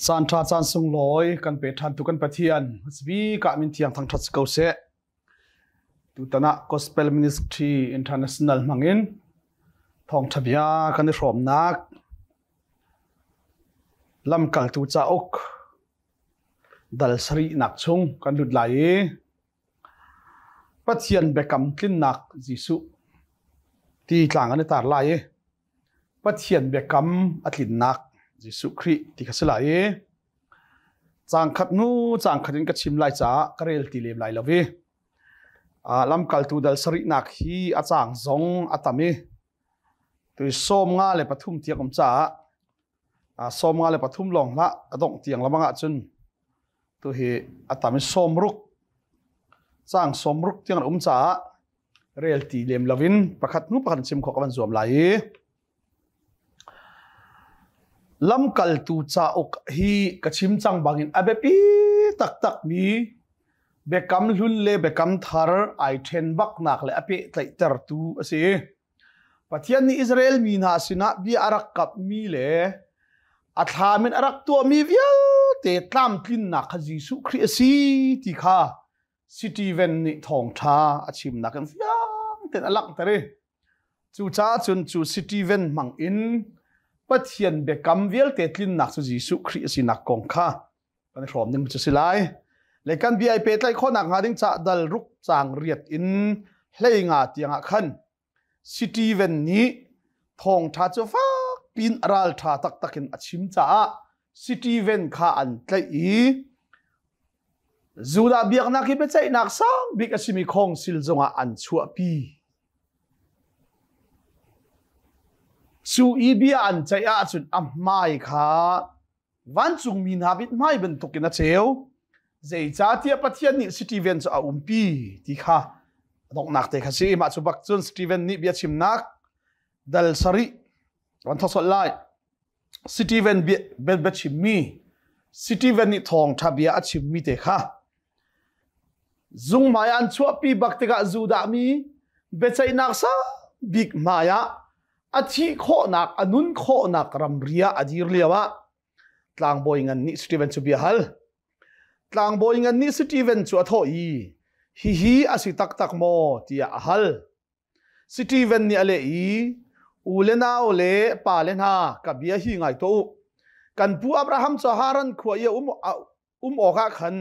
Caan ṭha caan sunglawi kan pe ṭhan tu kan Pathian hmasabik ah min thiang thangṭhat si ko seh. Tutan ah Gospel Ministry International hmangin thawngṭha bia kan i hrawmnak lamkaltu cauk dal sarihnak chung kan lut lai i Pathian biakam tlinnak Jesuh ti tlang an i tar lai i Pathian biakam a tlinnak Jesuh Khrih ti kha si lai i caang khat hnu caang khat in ka chim lai caah ka rel ti lem lai lo i lamkaltu dal sarihnak hi a caang zong a tam i tui 53 tiang um caah 53 lawng hlah a dongh tiang lamang ahcun tu hi a tam i 60 caang 60 tiang an um caah rel ti lem loin pakhat hnu pakhat chim khawh ka van zuam lai i lamkaltu cauk hi ka chim cang bangin a biapi taktak mi biakam hlun le biakam thar ai ṭhen baknak le a pehtlaihtertu a si. Pathian nih Israel mi hna sinah bia a rak kapmi le a thlam in a rak tuahmi vialte tlamtlinnak kha Jesuh Khrih a si ti kha Stephen nih thawngṭha a chimnak in fiang tein a langhter i cucaah cun cu Stephen hmang in Pathian biakam vialte tlinnak cu Jesuh Khrih a sinak kong kha kan i hrawm ding cu si lai. Le kan bia i pehtlaih khawhnak hnga ding caah dal ruk caang riat in 15 tiangah khan Stephen nih thawngṭha cu fak piin a ralṭha taktak in a chim caah Stephen kha an tlaih i Judah biaknak hi biaceihnak sang bik a simi khawngsil zungah an chuahpi. Cu i bia an ceih ahcun a hmai kha vancungmi hna mithmai bantukin a ceu. Zeicahtiah Pathian nih Stephen cu a umpi ti kha a donghnak te kha si. Mah cu bak cun Stephen nih biachimnak dal sarih kan thawk lai. Stephen bia, bia chimmi Stephen nih thawngṭha bia a chimmi te kha zungmai an chuahpi bak tikah Judah mi biaceihnak sang bik hmai ah a thih khawhnak a nun khawhnak ramri ah a dir lio ah tlangbawi ngan nih Stephen cu bia hal tlangbawi ngan nih Stephen cu a thawh i hihi a si taktak maw tiah a hal Stephen nih a leh i u le nau le pa le hna ka bia hi ngai tuah u kan pu Abraham cu Haran khua i a um um awkah khan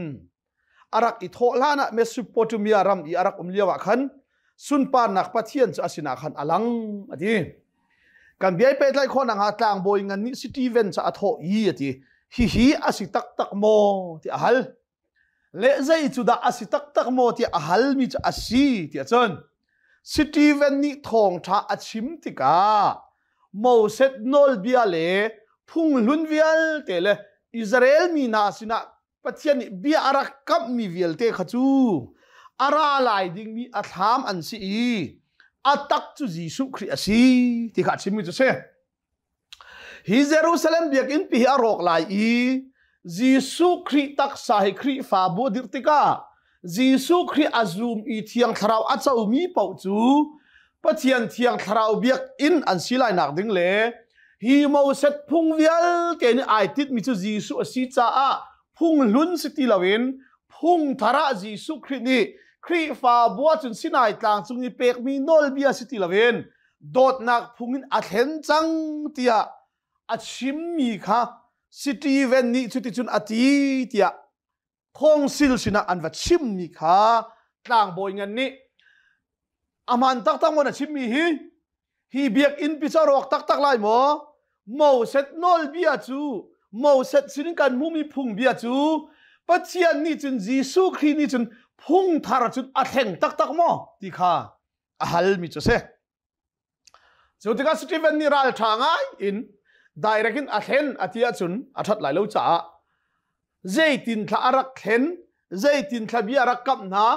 a rak i thawh hlan ah Mesopotamia ram i a rak um lio ah khan sunparnak Pathian cu a sinah khan a lang a ti. Kan bia i pehtlaih khawh nakhnga tlangbawi ngan nih Stephen cu a thawh i a ti. Hihi a si taktak maw ti a hal. Le zei cu dah a si taktak maw tiah a halmi cu a si tiah cun Stephen nih thawngṭha a chim tikah Moses nawlbia le phunghlun vialte le Israel mi hna sinah Pathian nih bia a rak kamhmi vialte kha cu a ra lai dingmi a thlam an si i a tak cu Jesuh Khrih a si ti kha a chimmi cu a si. Hi Jerusalem biakinn pi hi a rawk lai i Jesuh Khrih taksa hi Khrihfabu a dirh tikah Jesuh Khrih a zum i Thiang Thlarau a comi paoh cu Pathian Thiang Thlarau biakinn an si lai nak ding le hi Moses phung vialte nih ai titmi cu Jesuh a si caah phung hlun si ti loin phung thar ah Jesuh Khrih nih Khrihfabu ahcun Sinai tlang cung i pekmi nawlbia si ti loin dawtnak phung in a thlen cang tiah a chimmi kha Stephen nih cuticun a ti tiah khawngsil sinah an va chimmi kha tlangbawi ngan nih ahman taktak maw na chimmi hi hi biakinn pi cu a rawk taktak lai maw Moses nawlbia cu Moses sinin kan hmumi phungbia cu Pathian nih cun Jesuh Khrih nih cun phung thar cun a thleng taktak maw ti kha a halmi cu a si. Cu tikah Stephen nih ralṭha ngai in direct in a thlen a ti ahcun a ṭhat lai lo caah zeitin thla a rak thlen, zeitin thla bia a rak kamh hna,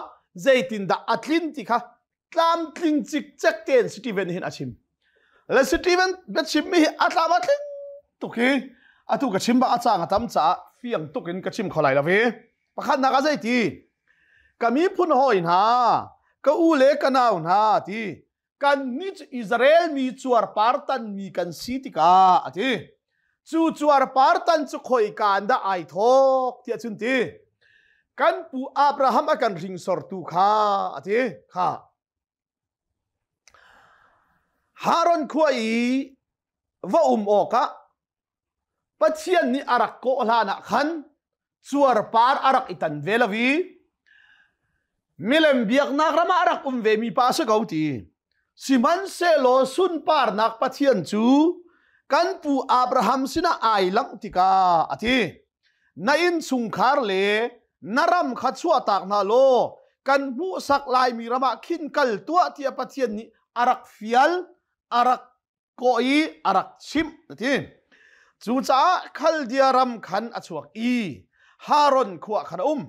zeitin dah a tlin ti kha tlamtling cikcek tein Stephen hin a chim. Le Stephen biachimmi hi a tlam a tling tuk hi atu ka chim bak a caang a tam caah fiang tuk in ka chim kho lai lo hi. Pakhatnak ah zeiti? Ka miphun hawi hna, ka u le ka nau hna ti kan nih cu Israel mi cuarpar tanmi kan si tikah a ti. Cu cuarpar tan cu khoika in dah ai thawk tiah cun ti. Kan pu Abraham a kan hringsortu kha a ti kha. Haron khua i va um awkah Pathian nih a rak kawh hlan ah khan cuarpar a rak i tan ve lo i milem biaknak ram ah a rak um ve mi pa a si ko ti. Sihmanhsehlaw sunparnak Pathian cu kan pu Abraham sinah ai langh tikah a ti. Na innchungkhar le na ram kha chuahtak hna law kan hmuhsak laimi ram ah khin kal tuah tiah Pathian nih a rak fial, a rak kawh i a rak chimh a ti. Cucaah Khaldia ram khan a chuak i Haron khua khan a um.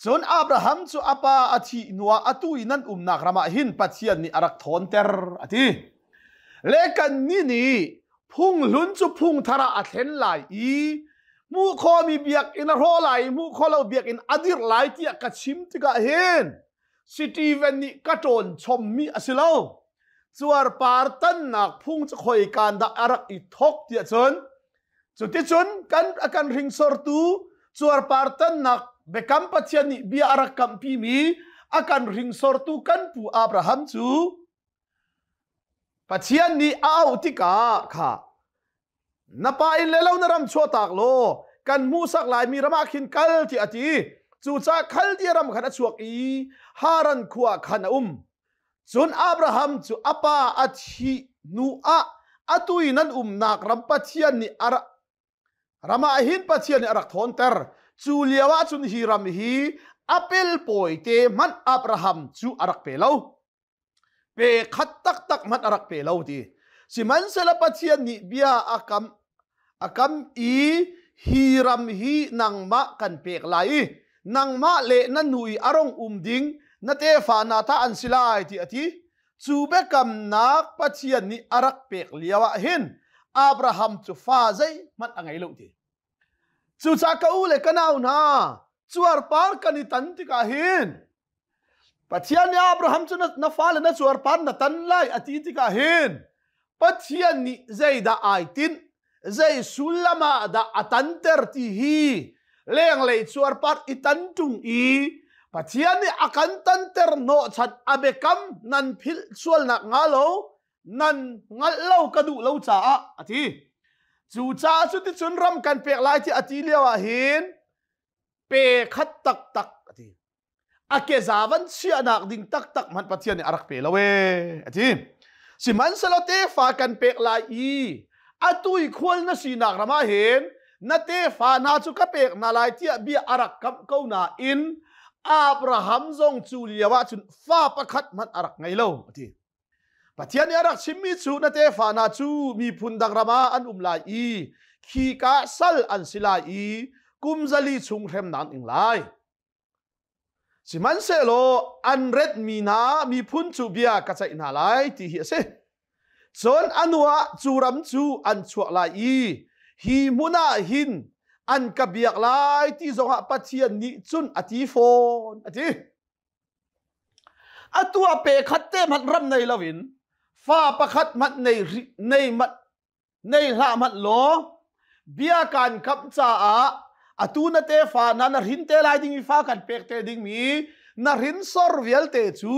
Cun Abraham cu a pa a thih hnuah atu i nan umnak ram ah hin Pathian nih a rak thawnter a ti. Le kannih nih phung hlun cu phung thar ah a thlen lai i hmuh khawhmi biakinn a hrawh lai i hmuh khawh lo biakinn a dirh lai tiah ka chim tikah hin Stephen nih ka ṭawn chommi a si lo. Cuarpar tannak phung cu khoikaan dah a rak i thawk tiah cun cuticun kan a kan hringsortu cuarpar tannak biakam Pathian nih bia a rak kamhpimi a kan hringsortu kan pu Abraham cu Pathian nih a auh tikah kha na pa inn le lo na ram chuahtak law kan hmuhsak laimi ram ah khin kal tiah a ti. Cucaah Khaldia ram khan a chuak i Haran khua khan a um. Cun Abraham cu a pa a thih hnu ah atu i nan umnak ram Pathian nih a ram ah hin Pathian nih a rak thawnter. Cu lio ah cun hi ram hi a pelpawi te hmanh Abraham cu a rak pe lo. Pe khat taktak hmanh a rak pe lo ti. Sihmanhsehlaw Pathian nih bia a kam a kam i hi ram hi nangmah kan pek lai i nangmah le na nu i a rong um ding na tefa hna tha an si lai ti a ti. Cu biakamnak Pathian nih a rak pek lio ah hin Abraham cu fa zeihmanh a ngei lo ti. Cucaah ka u le ka nau hna, cuarpar kan i tan tikah hin Pathian nih Abraham cu na fale na cuarpar na tan lai a ti tikah hin Pathian nih zeidah ai tinh, zei sullam ah dah a tanter ti hi lenglei cuarpar i tan ṭung i Pathian nih a kan tanter hnawhchan a biakam nan philh sualnak hnga lo nan hngalh lo ka duh lo caah a ti. Cucaah cuticun ram kan pek lai ti a ti lio ah hin pe khat taktak a ti. A keza van chiahnak ding taktak hmanh Pathian nih a rak pe lo ee a ti. Sihmanhsehlaw tefa kan pek lai i atu i khual na sinak ram ah hin na tefa hna cu ka pek hna lai tiah bia a rak kamh ko nain Abraham zong cu lio ah cun fa pakhat hmanh a rak ngei lo a ti. Pathian nih a rak chimmi cu na tefa hna cu miphun dang ram ah an um lai i khika sal an si lai i kum 400 chung hremnak an ing lai. Sihmanhsehlaw an retmi hna miphun cu bia ka ceih hna lai ti hi a si. Cun a hnuah cu ram cu an chuak lai i hi hmun ah hin an ka biak lai ti zongah Pathian nih cun a ti fawn a ti. Atu ah pe khat te hmanh ram nei loin fa pakhat hmanh nei nei nei hlah hmanh law bia kan kamh caah atu na tefa na na hrin te lai ding i fa kan pek te dingmi na hrinsor vialte cu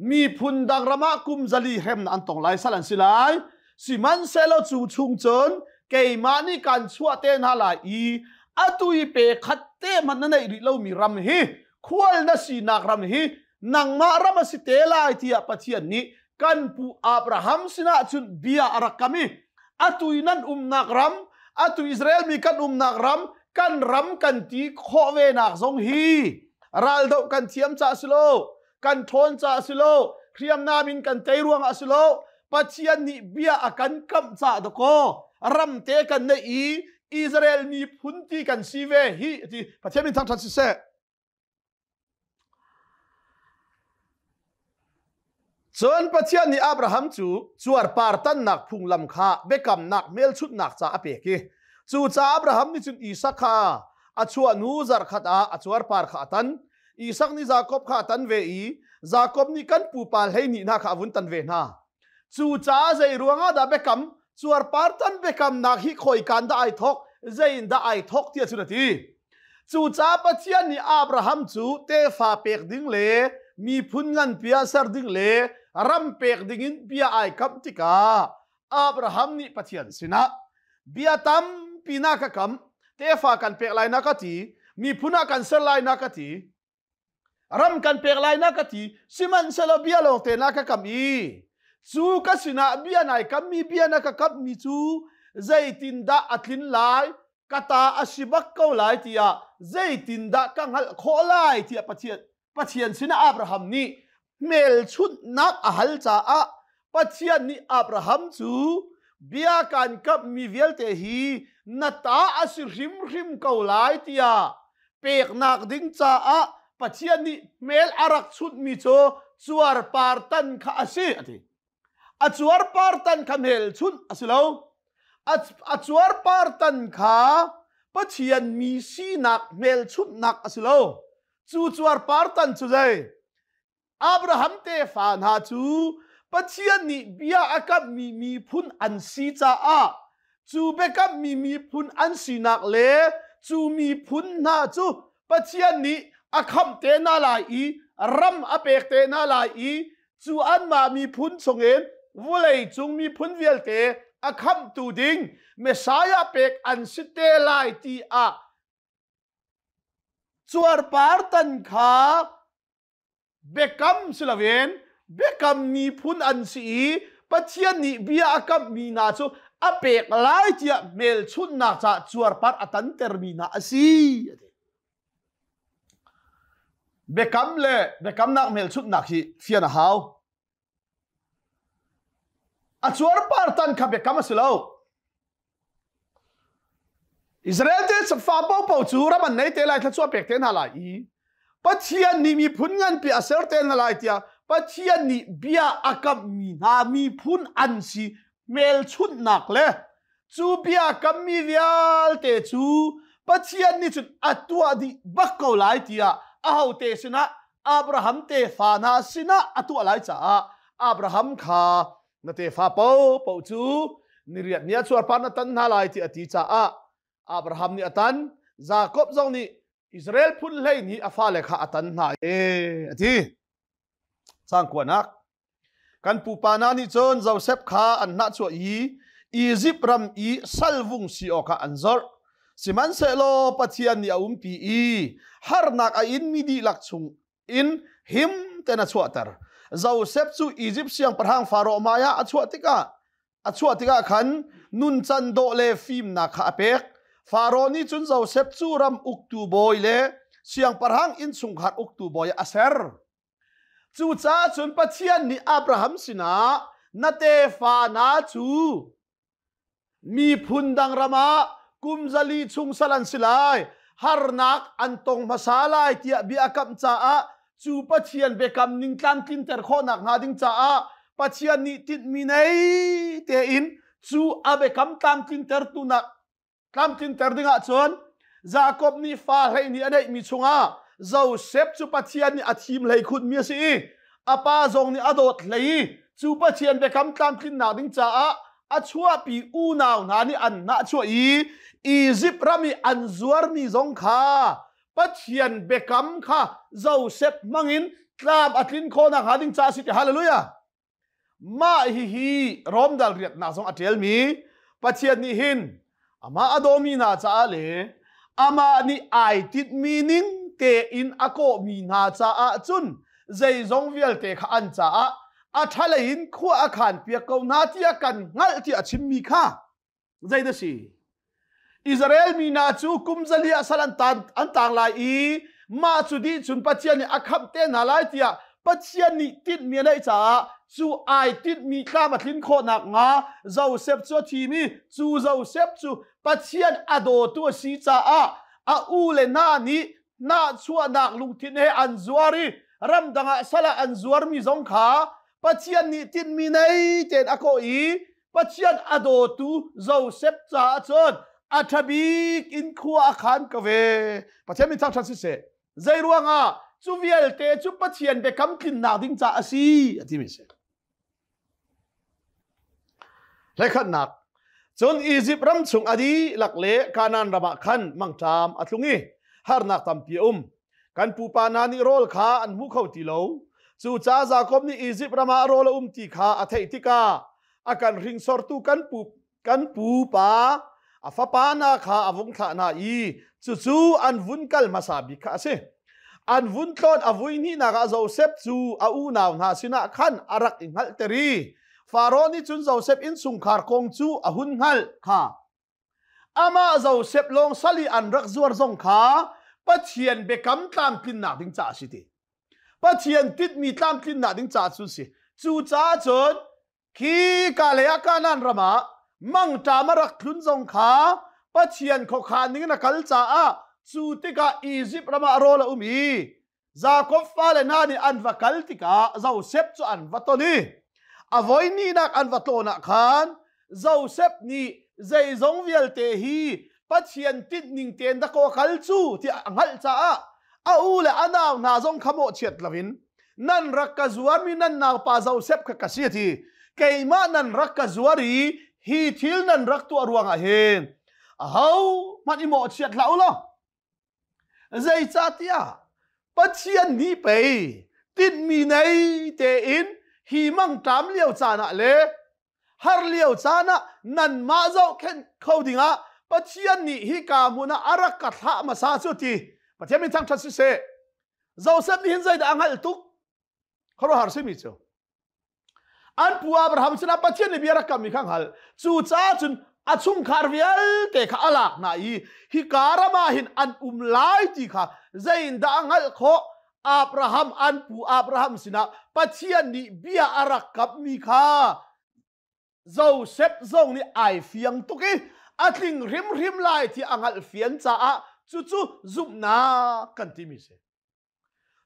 miphun dang ram ah kum 400 hrem an tong lai sal an si lai. Sihmanhsehlaw cu chung cun keimah nih kan chuah te hna lai i atu i pe khat te hmanh na neih rih lomi ram hi, khual na sinak ram hi nangmah ram a si te lai tiah Pathian nih kan pu Abraham sinah cun bia a rak kam i atu i nan umnak ram, atu Israel mi kan umnak ram, kan ram kan ti khawh ve nak zong hi raldoh kan thiam ca si lo, kan ṭhawn ca si lo, hriamnam in kan tei ruangah si lo, Pathian nih bia a kan kamh ca dakaw ram te kan neih i Israel miphun ti kan si ve hi ti. Pathian min thangṭhat siseh. Cun Pathian nih Abraham cu cuarpar tannak phunglam kha biakamnak hmelchunhnak ca a pek i cucaah Abraham nih cun Isak kha a chuah hnu zarhkhat ah a cuarpar kha a tan. Isak nih Jakob kha a tan ve i Jakob nih kan pupa 12 hna kha a vun tan ve hna. Cucaah zei ruangah dah biakam Cuarpar tan biakamnak hi khoikan dah ai thok, zein dah ai thok tiah cun a ti. Cucaah Pathian nih Abraham cu tefa pek ding le miphun nganpi ah ser ding le ram pek ding in bia ai kamh tikah Abraham nih Pathian sinah bia tampi na ka kam, tefa kan pek lai na ka ti, miphun ah kan ser lai na ka ti, ram kan pek lai na ka ti, sihmanhsehlaw bia lawng te na ka kam i cu ka sinah bia nai kammi bia na ka kammi cu zeitindah a tlin lai ka ta a si bak ko lai tiah zeitindah ka hngalh khawh lai tiah Pathian Pathian sinah Abraham nih hmelchunhnak a hal caah Pathian nih Abraham cu bia kan kamhmi vialte hi na ta a si hrimhrim ko lai tiah peknak ding caah Pathian nih hmel a rak chunhmi cu cuarpar tan kha a si a ti. A cuarpar tan kha hmelchunh a si lo. A cuarpar tan kha Pathian mi sinak hmelchunhnak a si lo. Cu cuarpar tan cu zei? Abraham tefa hna cu Pathian nih bia a kamhmi miphun an si caah cu biakammi miphun an sinak le cu miphun hna cu Pathian nih a khamh te hna lai i ram a pek te hna lai i cu anmah miphun chungin vulei cung miphun vialte a khamhtu ding Messiah pek an si te lai ti ah cuarpar tan kha biakam si loin biakam miphun an si i Pathian nih bia a kamhmi hna cu a pek lai tiah hmelchunhnak caah cuarpar a tantermi hna a si. Biakam le biakamnak hmelchunhnak hi fian a hau. A cuarpar tan kha biakam a si lo. Israel te fa paopaoh cu ram an nei te lai thluachuah pek te hna lai i Pathian nih miphun nganpi a ser te hna lai tiah Pathian nih bia a kamhmi hna miphun an si hmelchunhnak le Cu bia kammi vialte cu Pathian nih cun a tuah dih bak ko lai tiah ahote sinah Abraham tefa hna sinah a tuah lai caah Abraham kha na tefa paohpaoh cu niriat ni ah cuarpar na tan hna lai ti a ti caah Abraham nih a tan Jakob zong nih Israel phun hlei nih a fale kha a tan hna e a ti. Cang kuanak Kan pupa hna nih cun Josef kha an hnahchuah i Izipt ram i salvung si awkah an zorh. Sihmanhsehlaw Pathian nih a umpi i harnak a inmi dihlak chung in him ten a chuahter. Josef cu Izipt siangpahrang Faraoh hmaiah a chuah tikah a chuah tikah khan nuncan dawh le fimnak kha a pek. Faraoh nih cun Josef cu ram uktu bawi le siangpahrang innchungkhar uktu bawi ah a ser. Cucaah cun Pathian nih Abraham sinah na tefa hna cu miphun dang ram ah kum 400 chung sal an si lai, harnak an tong hmasa lai tiah bia a kamh caah cu Pathian biakam ning tlamtlinter khawhnak hnga ding caah Pathian nih tinhmi nei tein cu a biakam tlamtlintertu nak Tlamtlinter dingah cun Jakob nih fa 12 a neihmi chungah Josef cu Pathian nih a thim hlei khunmi a si i a pa zong nih a dawt hlei i cu Pathian biakam tlamtlinnak ding caah a chuahpi unau hna nih an hnahchuah i Izipt ram i an zuarmi zong kha Pathian biakam kha Josef hmangin tlam a tlin khawhnak hnga ding caah a si ti hallelujah Mah hihi Rom dal riatnak zong a ṭialmi Pathian nih hin amah a dawmi hna caah le amah nih ai tinhmi ning tein a kawhmi hna caah cun zeizong vialte kha an caah a ṭhalei in khua a khanpiak ko hna tiah kan hngalh tiah a chimmi kha Zei dah si? Israel mi hna cu kum 400 ah sal an tan an tang lai i mah cu dih cun Pathian nih a khamh te hna lai tiah Pathian nih tinhmi a neih caah cu ai tinhmi tlam a tlin khawh nakhnga Josef cu a thim i cu Josef cu Pathian a dawtu a si caah a u le hna nih nahchuahnak lungthin he an zuar i ramdang ah sal ah an zuarmi zong kha Pathian nih tinhmi nei tein a kawh i Pathian a dawtu Joseph caah cun a ṭha bik in khua a khan ko ve. Pathian min thangṭhat siseh. Zei ruangah cu vialte cu Pathian biakam tlinnak ding caah a si a timi si. Hlekhatnak. Cun Izipt ram chung a dihlak le Kanaan ram ah khan mangṭam a tlung i harnak tampi a um. Kan pupa hna nih rawl kha an hmu kho ti lo. Cucaah Jakob nih Izipt ram ah rawl a um ti kha a theih tikah a kan hringsortu kan pu kan pupa a fapa hna kha a vung thlah hna i cucu an vun kal hmasa bik kha a si. An vun tlawn a vui hnihnak ah Josef cu a unau hna sinah khan a rak i hngalhter i Faro nih cun Josef innchungkhar kong cu a hun hngalh kha. Amah Josef lawng sal i an rak zuar zong kha Pathian biakam tlamtlinnak ding caah a si ti. Pathian tinhmi tlamtlinnak ding caah cun si. Cucaah cun khi ka lei ah Kanaan ram ah mangṭam a rak tlun zong kha Pathian khuakhan ning in a kal caah cu tikah Izipt ram ah rawl a um i Jakob fale hna nih an va kal tikah Josef cu an va ton i a voi hnihnak an va tlawn ah khan Josef nih zeizong vialte hi Pathian tinhning tein dakaw a kal cu tiah a hngalh caah a u le a nau hna zong kha mawhchiat loin nan rak ka zuarmi nan naupa Josef kha ka si a ti. Keimah nan rak ka zuar i hi thil nan rak tuah ruangah hin aho hmanh i mawhchiat hlah u law Zeicahtiah Pathian nih pei tinhmi nei tein hi mangṭam lio caan ah le har lio caan ah nanmah zohkhenh kho dingah Pathian nih hika hmun ah a rak ka thlah hmasa cu ti Pathian min thangṭhat siseh. Joseph nih hin zeidah a hngalh tuk? Khuaruahhar simi cu. An pu Abraham sinah Pathian nih bia rak kammi kha hngal. Cucaah cun a chungkhar vialte kha a lak hna i hika ram ah hin an um lai ti kha zeiindah a hngalh khawh? Abraham an pu Abraham sinah Pathian nih bia a rak kammi kha Joseph zong nih ai fiang tuk i a tling hrimhrim lai ti a hngalh fian caah cucu zumhnak kan timi si.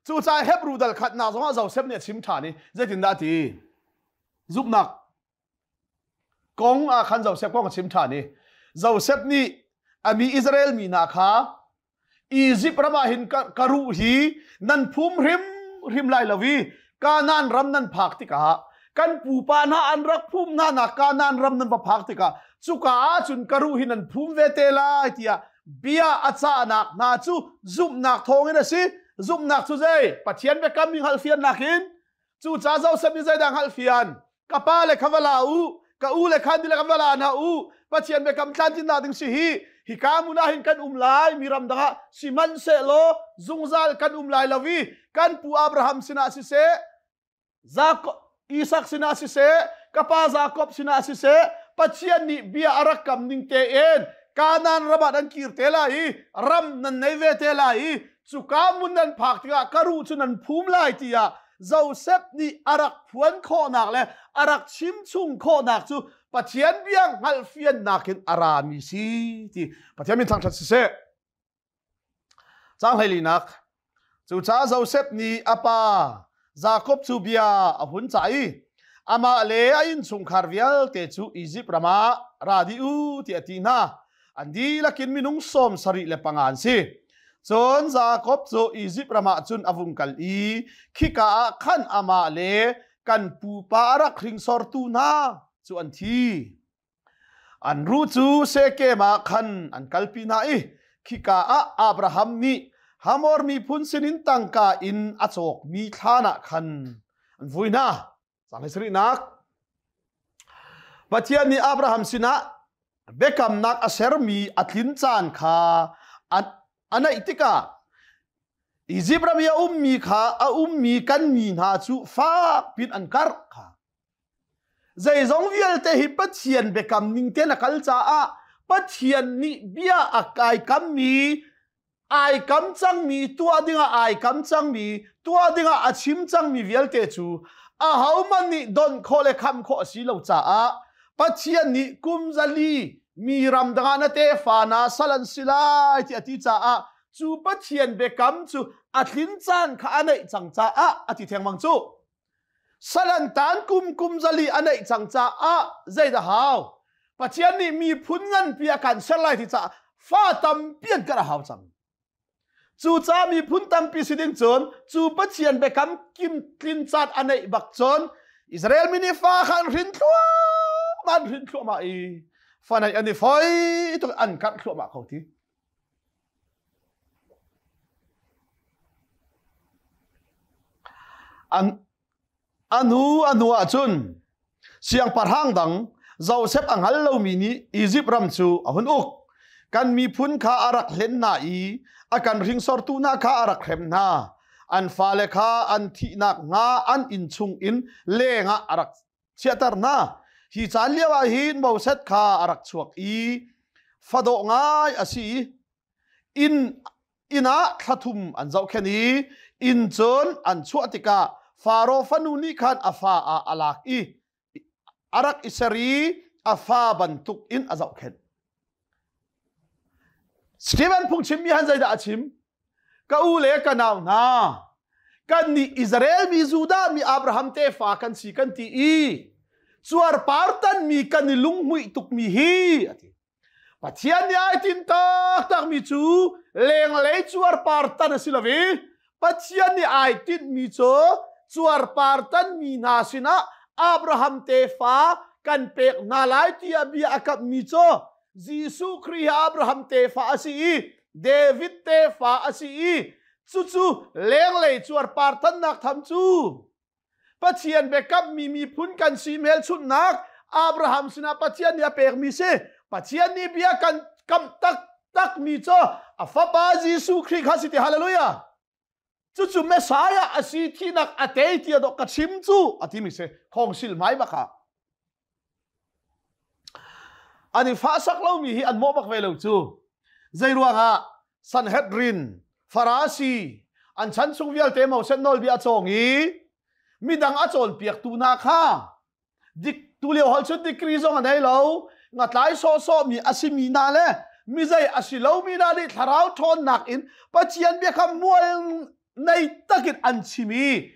Cucaah Hebrew dal khatnak zongah Joseph nih a chim ṭhan i zeitindah a ti? Zumhnak kong ah khan Joseph kong a chim ṭhan i Joseph nih a mi Israel mi hna kha Izipt ram ah hin ka ruh hi nan phum hrimhrim lai lo i Kanaan ram nan phak tikah kan pupa hna an rak phum hna nak Kanaan ram nan va phak tikah cuka ah cun ka ruh hi nan phum ve te lai tiah bia a cahnak hna cu zumhnak thawngin a si. Zumhnak cu zei? Pathian biakam mi hngalhfiannak in. Cucaah Joseph nih zeidah hngalhfian? Ka pa le kha va la u, ka u le kha le ka va la hna u. Pathian biakam tlantinnak ding si hi. Hika hmun ah hin kan um lai, mi ram dang ah sihmanhsehlaw zungzal kan um lai lo i kan pu Abraham sinah siseh, Jakob, Isak sinah siseh, ka pa Jakob sinah siseh, Pathian nih bia a rak kam ning tein Kanaan ram ah nan kir te lai i ram nan nei ve te lai i cuka mun nan phak tikah ka ruh cu nan phum lai tiah Joseph nih a rak phuan khawhnak le a rak chim chung khawhnak cu Pathian bia hngalhfiannak in a rami si ti Pathian min thangṭhat siseh. Caang hleilinak Cucaah Josef nih a pa Jakob cu bia a hun cah i amah le a innchungkhar vialte cu Izipt ram ah ra dih u tiah a ti hna. An dihlak in minung 75 an si. Cun Jakob cu Izipt ram ah cun a vung kal i khika ah khan amah le kan pupa a rak hringsortu hna cu an thi. An ruh cu Shekem ah khan an kalpi hna i khika ah Abraham nih Hamor miphun sinin tangka in a cawkmi thlan ah khan an vui hna. Caang sarihnak Pathian nih Abraham sinah biakamnak a sermi a tlin caan kha a naih tikah Izipt ram i a ummi kha a ummi kan mi hna cu fak pin an karh kha. Zeizong vialte hi Pathian biakam ning tein a kal caah Pathian nih bia a kai kammi ai kam cangmi tuah dingah ai kam cangmi tuah dingah a chim cangmi vialte cu ahohmanh nih donh khawh le kham khawh a si lo caah Pathian nih kum 400 mi ram dangah na tefa na sal an si lai ti a ti caah cu Pathian biakam cu a tlin caan kha a neih cang caah a ti thengmang cu. Salantan kum kum 400 a neih cang caah zeidah hau? Pathian nih miphun nganpi a kan ser lai ti caah fa tampi an kan a hau cang. Cucaah miphun tampi si ding cun cu Pathian biakam kim tlin caan a neih bak cun Israel mi nih fa kha an hrin thluahmah an hrin thluahmah i. Fanai an i foi tuk an karh thluahmah ko ti. An anu anu ah cun siangpahrang dang Joseph a hngal lomi nih Izipt ram cu a hun uk. Kan miphun kha a rak hlen hna i a kan hringsortu hna kha a rak hrem hna. An fale kha an thihnak hnga an inn chung in lengah a rak chiahter hna. Hi caan lio ah hin Moses kha a rak chuak i fadawh ngai a si i inn inn ah thlathum an zohkhenh i inn cun an chuah tikah Faro fanu nih khan a fa ah a lak i a rak i ser i a fa bantuk in a zohkhenh. Stephen phungchimmi han zeidah a chim? Ka u le ka nau hna, kan nih Israel mi Judah mi Abraham tefa kan si kan ti i cuarpar tanmi kan i lunghmuih tukmi hi a ti. Pathian nih ai tin taktakmi cu lenglei cuarpar tan a si lo i Pathian nih ai tinhmi cu cuarpar tanmi hna sinah Abraham tefa kan pek hna lai tiah bia a kamhmi cu Jesuh Khrih hi Abraham tefa a si i David tefa a si i cucu lenglei cuarpar tannak tham cu Pathian biakammi miphun kan si hmelchunhnak Abraham sinah Pathian nih a pekmi si. Pathian nih bia kan kamh taktakmi cu a fapa Jesuh Khrih kha si ti hallelujah. Cucu Messiah a si thinak a tei tiah dawh ka chim cu a timi si khongsil hmai bak ah. An i fahsak lomi hi an mawh bak ve lo cu. Zei ruangah Sanhedrin, Farasi, an chan chung vialte Moses nawlbia a cawng i midang a cawnpiaktu hna kha dik tu lio hol cun degree zong a nei lo ngatlai sawhsawh mi a simi hna le mizei a si lomi hna nih thlarau ṭhawnnak in Pathian bia kha mual nei takin an chim i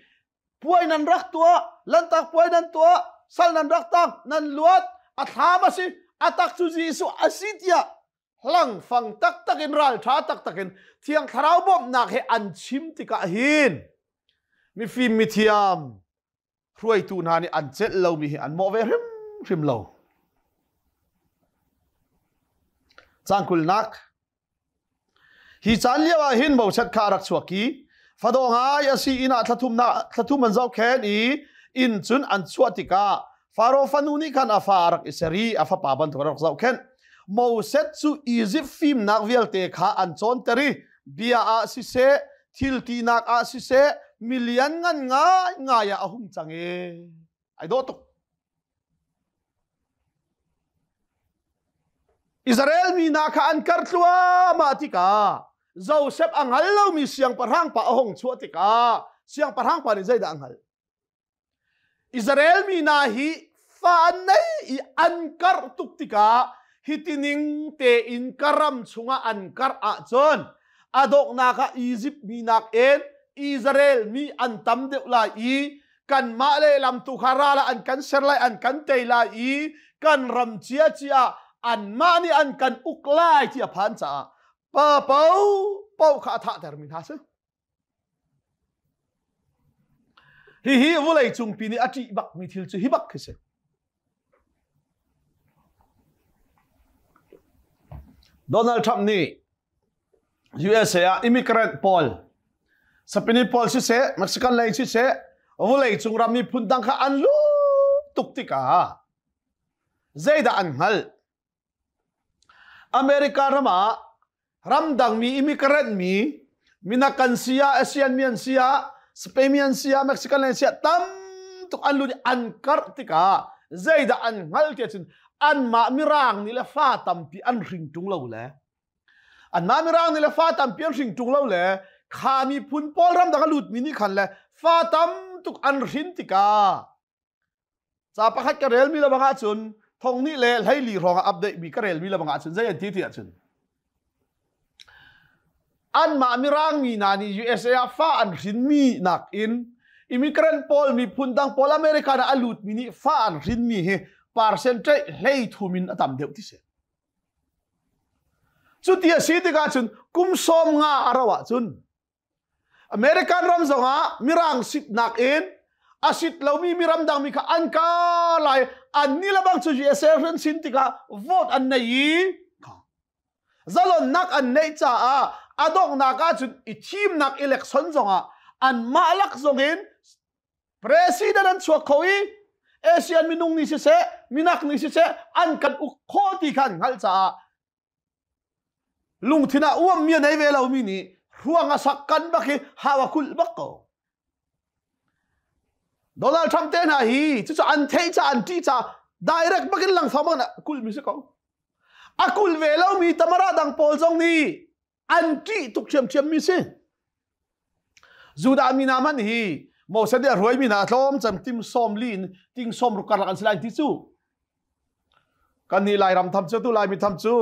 puai nan rak tuah lantak puai nan tuah sal nan rak tang nan luat a thlam a si a tak cu Jesuh a si tiah hlangfang taktak in ralṭha taktak in thiang thlarau bawmhnak he an chim tikah hin mifim mithiam hruaitu hna nih an celh lomi hi an mawh ve hrimhrim lo cang kulnak Hi caan lio ah hin bochat kha a rak chuak i fadaw ngai a si inn ah thlathum an zohkhenh i inn cun an chuah tikah Faro fanu nih khan a fa a rak i ser i a fapa bantuk a rak zohkhenh. Moses cu Izipt fimnak vialte kha an cawnter i bia ah siseh, thil tinak ah siseh, milian ngan ngaingai ah a hung cang i ai dawh tuk. Israel mi hna kha an kar tluahmah tikah Joseph a hngal lomi siangpahrang pa a hung chuah tikah siangpahrang pa nih zeidah a hngalh? Israel mi hna hi fa an nei i an karh tuk tikah hitining tein ka ram chungah an karh ahcun a donghnak ah Izipt mi nakin Israel mi an tam deuh lai i kanmah lehlam tu kha ral ah an kan ser lai an kan tei lai i kan ram cia cia anmah nih an kan uk lai ti a phan caah pa po po kha a thahter mi hna si hihi vulei cungpi nih a ṭih bak mi thil cu hi bak khi si Donald Trump nih USA ah immigrant pawl Spanish pawl siseh Mexican lei siseh vawlei cung ram miphun dang kha an lu tuk tikah zeidah an hngalh America ram ah ramdang mi immigrant mi minak kan si ah Asian mi an si ah Spain mi an si ah Mexican lei si ah tam tuk an lut an karh tikah zeidah an hngalh ti ahcun anmah mirang nih le fa tampi an hring ṭung lo le Anmah Mirang nih le fa tampi an hring ṭung lo le kha miphun pawl ramdang a lutmi nih khan le fa tam tuk an hrin tikah ca pakhat ka relmi le bang ahcun thong nih le hleili hrawng ah update mi ka relmi le bang ahcun zei an ti ti ahcun anmah Mirang mi hna nih USA ah fa an hrinmi nakin immigrant pawl miphun dang pawl America ah a lutmi nih fa an hrinmi hi percentage hlei thum in a tam deuh ti si. Cuti a si tikah cun kum 50 a rauh ahcun American ram zongah mirang sitnak in a sit lomi miram dangmi kha an ka lai. An ni le bang cu USA hren sin tikah vote an nei i zalonnak an neih caah a donghnak ahcun i thimnak election zongah anmah lak zongin president an chuak kho i ASEAN minung nih siseh minak nih siseh an kan uk khawh ti kha an hngalh caah lungthin ah uammi a nei ve lomi nih ruang a sak kan bak hi hau a kulh bak ko. Donald Trump te hna hi cucu an theih ca an ṭih ca direct bakin langfang bak kulh mi si ko. A kulh ve lomi tamara dang pawl zong nih an ṭih tuk ṭhiamṭhiam mi si. Judah mi hna hmanh hi Moses nih a hruaimi hna tlawm cem tim sawm li in ting sawm ruk karlak an si lai ti cu. Kan nih Lairam tham cu tu Laimi tham cu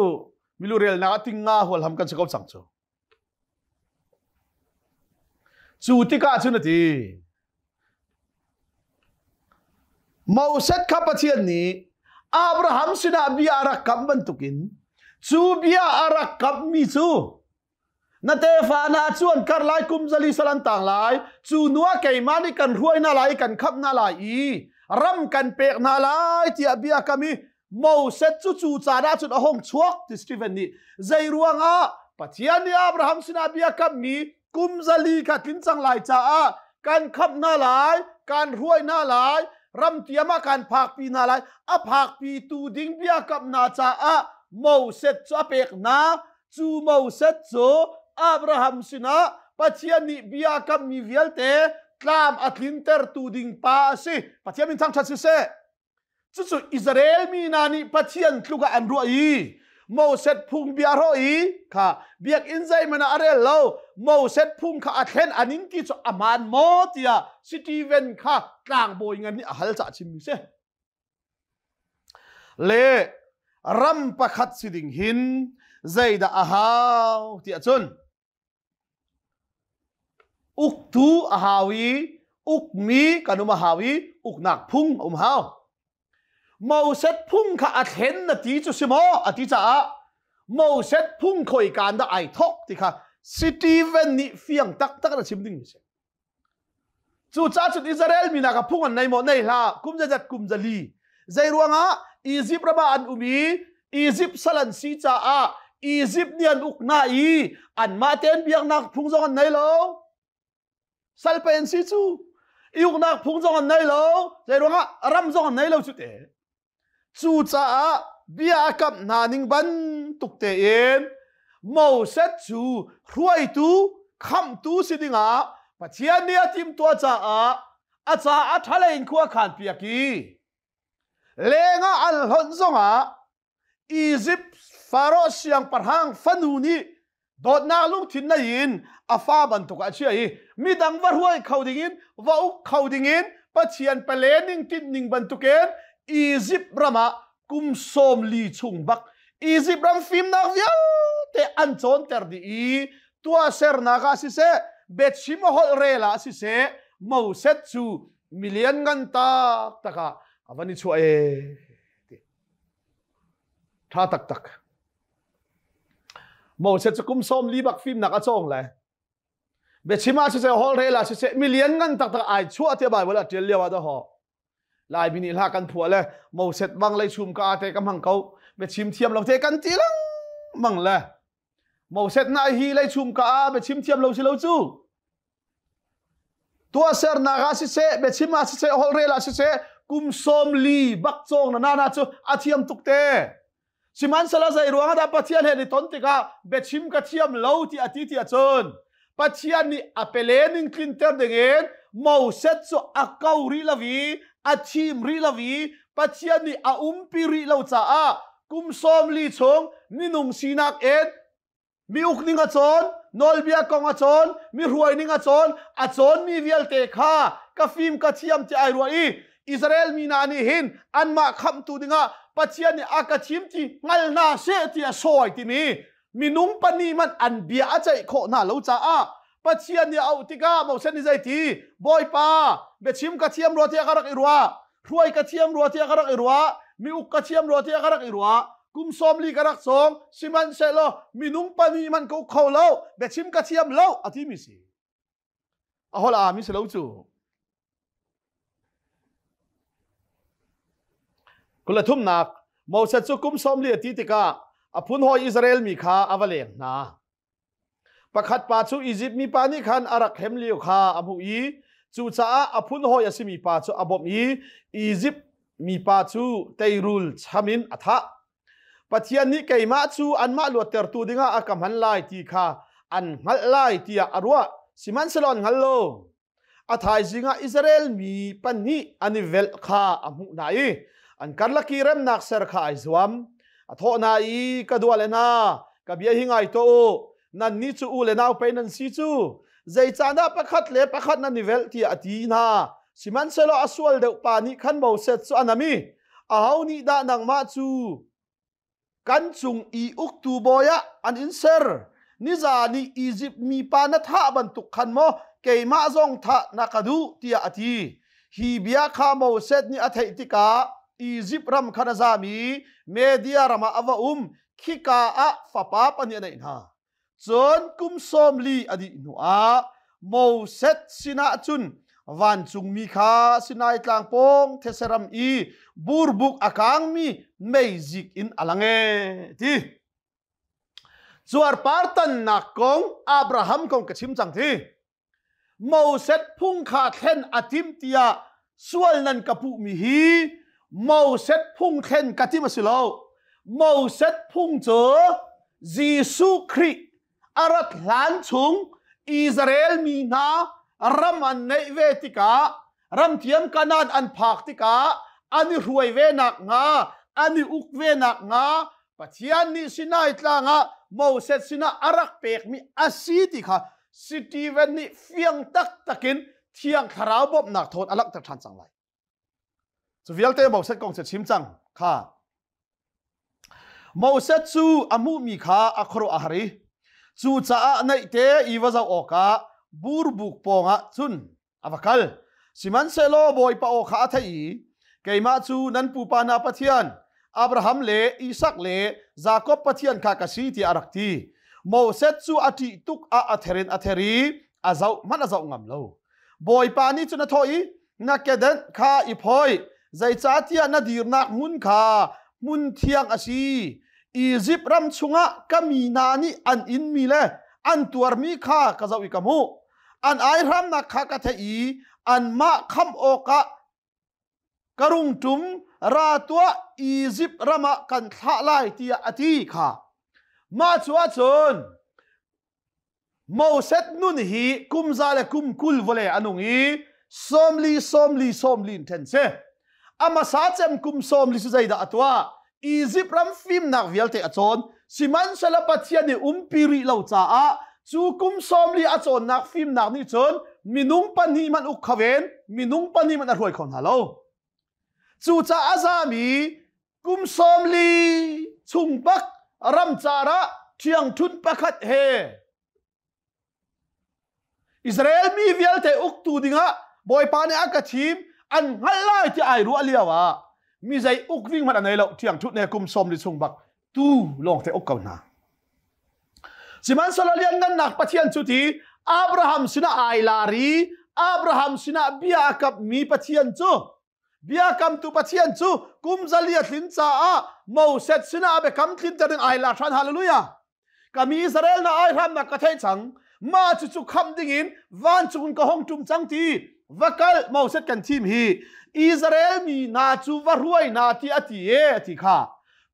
milu relnak ah ting nga hual ham kan si ko cang cu. Cu tikah cun a ti. Moses kha Pathian nih Abraham sinah bia a rak kamh bantukin cu bia a rak kamhmi cu na tefa hna cu an kar lai kum zali sal an tang lai cu hnu ah keimah nih kan hruai hna lai i kan khamh hna lai i ram kan pek hna lai tiah bia kam i Moses cu cu caan ah cun a hung chuak ti Stephen nih zei ruangah Pathian nih Abraham sinah bia kammi kum zali kha tlin cang lai caah kan khamh hna lai kan hruai hna lai ram tiam ah kan phakpi hna lai a phakpi tu ding bia kamh hna caah Moses cu a pek hna Cu Moses cu Abraham sinah Pathian nih bia kammi vialte tlam a tlintertu ding pa a si. Pathian min thangṭhat siseh. Cucu Israel mi hna nih Pathian tluk ah an ruah i Moses phung bia rawh i kha biakinn zeihmanh ah a rel lo Moses phung kha a thlen an in ti cu a hmaan maw tiah Stephen kha tlangbawi ngan nih a hal cah chimmi si. Le ram pakhat si ding hin zeidah a hau tiah cun uktu a hau i ukmi kan um a hau i uknak phung a um hau. Moses phung kha a thlen na ti cu si maw a ti caah Moses phung khoi kaan dah ai thok ti kha Stephen nih fiang taktak in a chim ding mi si. Cucaah cun Israel mi hna kha phung an nei maw? Nei hlah. Kum zeizat kum zali. Zei ruangah Izipt ram ah an um i Izipt sal an si caah Izipt nih an uk hna i anmah tein biaknak phung zong an nei lo. Sal pe an si cu. I uknak phung zong an nei lo. Zei ruangah ram zong an nei lo cu te. Cucaah bia a kamh hna ning bantuk tein Moses cu hruaitu khamhtu si dingah Pathian nih a timhtuah caah a caah a ṭhalei in khua khan piak i lengah an hlonh zongah Izipt Faraoh siangpahrang fanu nih dawtnak lungthin nei in a fa bantuk ah a chiah i midang va hruai kho dingin va uk kho dingin Pathian pale ning tinh ning bantukin Izipt ram ah kum 40 chung bak Izipt ram fimnak vialte an cawnter dih i tuahsernak ah siseh biachim a holh rel ah siseh Moses cu milian ngan taktak ah a van i chuah ee Ṭha taktak. Moses cu kum 40 bak fimnak a cawng lai. Biachim ah siseh, holhrel ah siseh, milian ngan taktak ai chuah tiah Bible ah ṭial lio ah dah ho. Laimi nih hla kan phuah le Moses bang lei chum ka ate ka hmang ko. Biachim thiam lo te kan ti lengmang le. Moses na hi lei chum ka a biachim thiam lo si lo cu. Tuahsernak ah siseh, biachim ah siseh, holhrel ah siseh, kum 40 bak cawng na nana cu a thiam tuk te. Sihmanhsehlaw zei ruangah dah Pathian he ni ton tikah biachim ka thiam lo ti a ti ti ahcun Pathian nih a pele ning tlinter dingin Moses cu a ko rih lo i a thim rih lo i Pathian nih a umpi rih lo caah kum 40 chung minung sinak in mi uk ning a cawn nawlbia kong a cawn mi hruai ning a cawn a cawnmi vialte kha ka fim ka thiam ti ai ruah i Israel mi hna nih hin anmah khamhtu dingah Pathian nih a ka thim ti hngal hna seh ti a sawi timi minung pahnih hmanh an bia a ceih khawh hna lo caah Pathian nih a auh tikah Moses nih zeiti Bawipa biachim ka thiam rua tiah ka rak i ruah hruai ka thiam rua tiah ka rak i ruah mi uk ka thiam rua tiah ka rak i ruah kum 40 ka rak cawng sihmanhsehlaw minung pahnih hmanh ka uk kho lo biachim ka thiam lo a ti mi si a hol a mi si lo cu. Kula thumnak Moses cu kum 40 a ti tikah a phun hawi Israel mi kha a va leng hna. Pakhat pa cu Izipt mi pa nih khan a rak hem lio kha a hmuh i cucaah a phun hawi a simi pa cu a bawmh i Izipt mi pa cu teirul cham in a thah. Pathian nih keimah cu anmah luattertu dingah a ka hman lai ti kha an hngalh lai tiah a ruah. Sihmanhsehlaw an hngal lo. A thaizing ah Israel mi pahnih an i velh kha a hmuh hna i an karlak i remnak ser kha ai zuam. A thawh hna i, Ka dua le hna, ka bia hi ngai tuah u. Nannih cu u le nau pei nan si cu. Zeicahdah pakhat le pakhat nan i velh tiah a ti hna. Sihmanhsehlaw a sual deuh pa nih khan Moses cu a nam i, Aho nih dah nangmah cu kan cung i uktu bawi ah an in ser? Nizan i Izipt mipa na thah bantuk khan maw keimah zong thah na ka duh tiah a ti. Hi bia kha Moses nih a theih tikah Izipt ram khan a zam i Media ram ah a va um. Khika ah fapa pahnih a neih hna. Cun kum 40 a dih hnuah Moses sinah cun vancungmi kha Sinai tlang pawng thetse ram i burbuk a kangmi meizik in a lang e ti. Cuarpar tannak kong Abraham kong ka chim cang thi. Moses phung kha thlen a tim tiah sual nan ka puhmi hi Moses phung thlen ka tim a si lo. Moses phung cu Jesuh Khrih a rat hlan chung Israel mi hna ram an neih ve tikah ramthiam Kanaan an phak tikah an i hruai ve nak hnga an i uk ve nak hnga Pathian nih Sinai tlang ah Moses sinah a rak pekmi a si ti kha Stephen nih fiang taktak in Thiang Thlarau bawmhnak thawn a langhter ṭhan cang lai. Cu vialte Moses kong cu chim cang kha. Moses cu a hmuhmi kha a khuaruah a har i cucaah naihte i va zoh awkah burbuk pawngah cun a va kal. Sihmanhsehlaw Bawipa aw kha a theih i keimah cu nan pupa hna Pathian Abraham le Isak le Jakob Pathian kha ka si tiah a rak ti. Moses cu a ṭih tuk ah a ther in a ther i a zoh hmanh a zoh ngam lo. Bawipa nih cun a thawh i na kedenh kha i phoih zeicahtiah na dirnak hmun kha hmun thiang a si. Izipt ram chungah ka mi hna nih an inmi le an tuarmi kha ka zoh i ka hmuh. An aihramnak kha ka theih i anmah khamh awkah ka rung ṭum ra tuah Izipt ram ah kan thlah lai tiah a ti kha. Mah cu ahcun Moses nun hi kum za le kum 20 vawlei a nung i 40 40 40 in ṭhen si. A hmasa cem kum 40 cu zeidah a tuah? Izipt ram fimnak vialte a cawn. Sihmanhsehlaw Pathian nih umpi rih lo caah cu kum 40 a cawnnak fimnak nih cun minung pahnih hmanh uk kho in minung pahnih hmanh a hruai kho hna lo. Cucaah a zami kum 40 chung bak ramcar ah ṭhiangṭhunh pakhat he Israel mi vialte uktu dingah Bawipa nih a ka thim an hngalh lai ti ai ruah lio ah mi zei uk ding hmanh a nei lo ṭhiangṭhunh he kum 40 chung bak tu lawng te uk ko hna. Sihmanhsehlaw lianngannak Pathian cu ti Abraham sinah ai lar i Abraham sinah bia a kammi Pathian cu biakamtu Pathian cu kum 400 a tlin caah Moses sinah a biakam tlinter ding ai la ṭhan. Hallelujah! Ka mi Israel na ai hramnak ka theih cang. Mah cucu khamh dingin vancung in ka hong ṭum cang ti va kal Moses kan thim hi Israel mi hna cu va hruai hna ti a ti e a ti kha.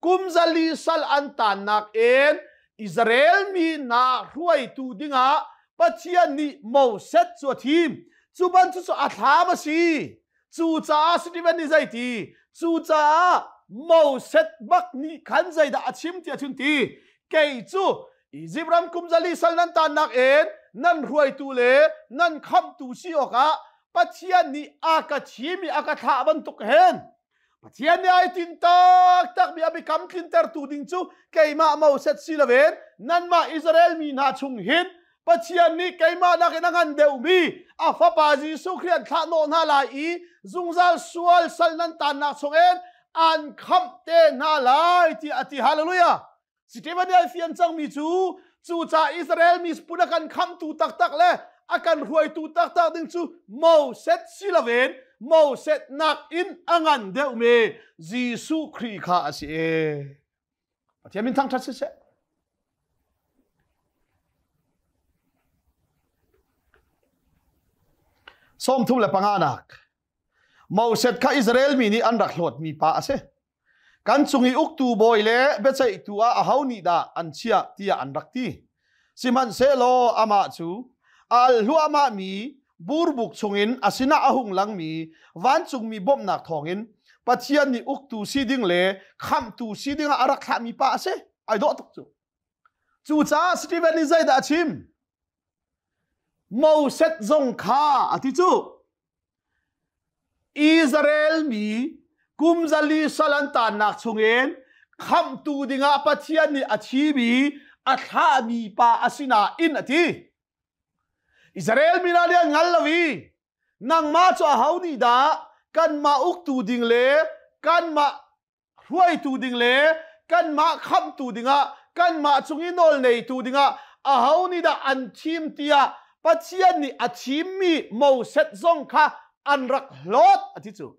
Kum 400 sal an tannak in Israel mi hna hruaitu dingah Pathian nih Moses cu a thim. Cu bantuk cu a thlam a si. Cucaah Stephen nih zeiti? Cucaah Moses bak nih khan zeidah a chim tiah cun ti? Kei cu Izipt ram kum 400 sal nan tannak in nan hruaitu le nan khamhtu si awkah Pathian nih a ka thim i a ka thlah bantuk hin Pathian nih ai tin taktakmi a biakam tlintertu ding cu keimah Moses si loin nanmah Israel mi hna chung hin Pathian nih keimah nakin a ngan deuhmi a fapa Jesuh Khrih an thlah hnawh hna lai i zungzal sual sal nan tannak chungin an khamh te hna lai tiah a ti. Hallelujah! Stephen nih ai fian cangmi cu cucaah Israel mi pun a kan khamhtu taktak le a kan hruaitu taktak ding cu Moses si loin Moses nakin a ngan deuhmi Jesuh Khrih kha a si e. Pathian min thangṭhat siseh. 35 nak Moses kha Israel mi nih an rak hlawtmi pa a si. Kan cung i uktu bawi le biaceihtu ah aho nih dah an chiah tiah an rak ti. Sihmanhsehlaw amah cu a al hluahmahmi burbuk chungin a sinah a hung langmi vancungmi bawmhnak thawngin Pathian nih uktu si ding le khamhtu si dingah a rak thlahmi pa a si. Ai dawh tuk cu. Cucaah Stephen nih zeidah a chim? Moses zong kha a ti cu. Israel mi kum 400 sal an taannak chungin khamhtu dingah Pathian nih a thimi a thlahmi pa a si nain a ti. Israel mi hna nih an hngal lo i nangmah cu aho nih dah kanmah uktu ding le kanmah hruaitu ding le kanmah khamhtu dingah kanmah cung i nawl neitu dingah aho nih dah an thim tiah Pathian nih a thimmi Moses zong kha an rak hlawt a ti cu.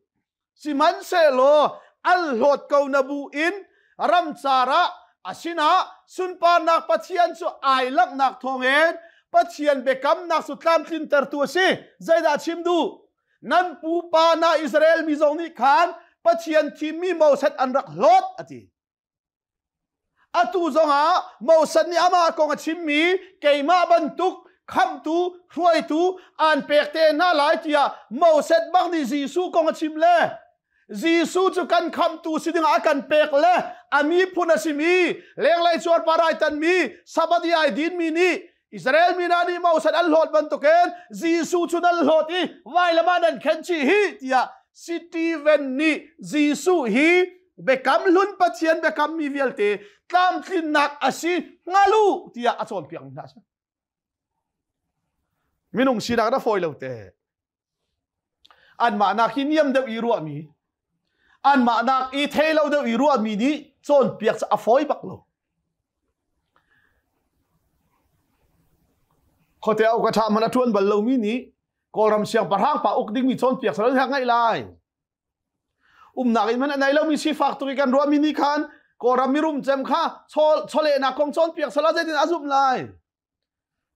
Sihmanhsehlaw an hlawt ko na bu in ramcar ah a sinah sunparnak Pathian cu ai langhnak thawngin Pathian biakamnak cu tlamtlintertu a si. Zeidah chim duh? Nan pupa na Israel mi zong nih khan Pathian thimmi Moses an rak hlawt a ti. Atu zongah Moses nih amah kong a chimmi keimah bantuk khamhtu hruaitu aan pek te hna lai tiah Moses bang nih Jesuh kong a chim le Jesuh cu kan khamhtu si dingah a kan pek le a miphun a simi lenglei cuarpar ai tanmi Sabbath i ai dinmi nih Israel mi hna nih Moses an hlawt bantukin Jesuh cu nan hlawt i vailam ah nan khen chih hi tiah Stephen nih Jesuh hi biakam hlun Pathian biakam mi vialte tlamtlinnak a si hngalu tiah a cawnpiak mi hna a si. Minung sinak na fawi lo te. Anmah nak hi niam deuh i ruahmi, anmah nak i thei lo deuh i ruahmi nih cawnpiak cu a fawi bak lo. Khuate au ka ṭha man a ṭuan bal lomi nih Kawlram siangpahrang pa uk dingmi cawnpiak sal an ngaih lai. Umnak in man a nei lomi sifak tuk i kan ruahmi nih khan Kawlram mirum cem kha chawlehnak kong cawnpiak sal ah zeitin a zumh lai.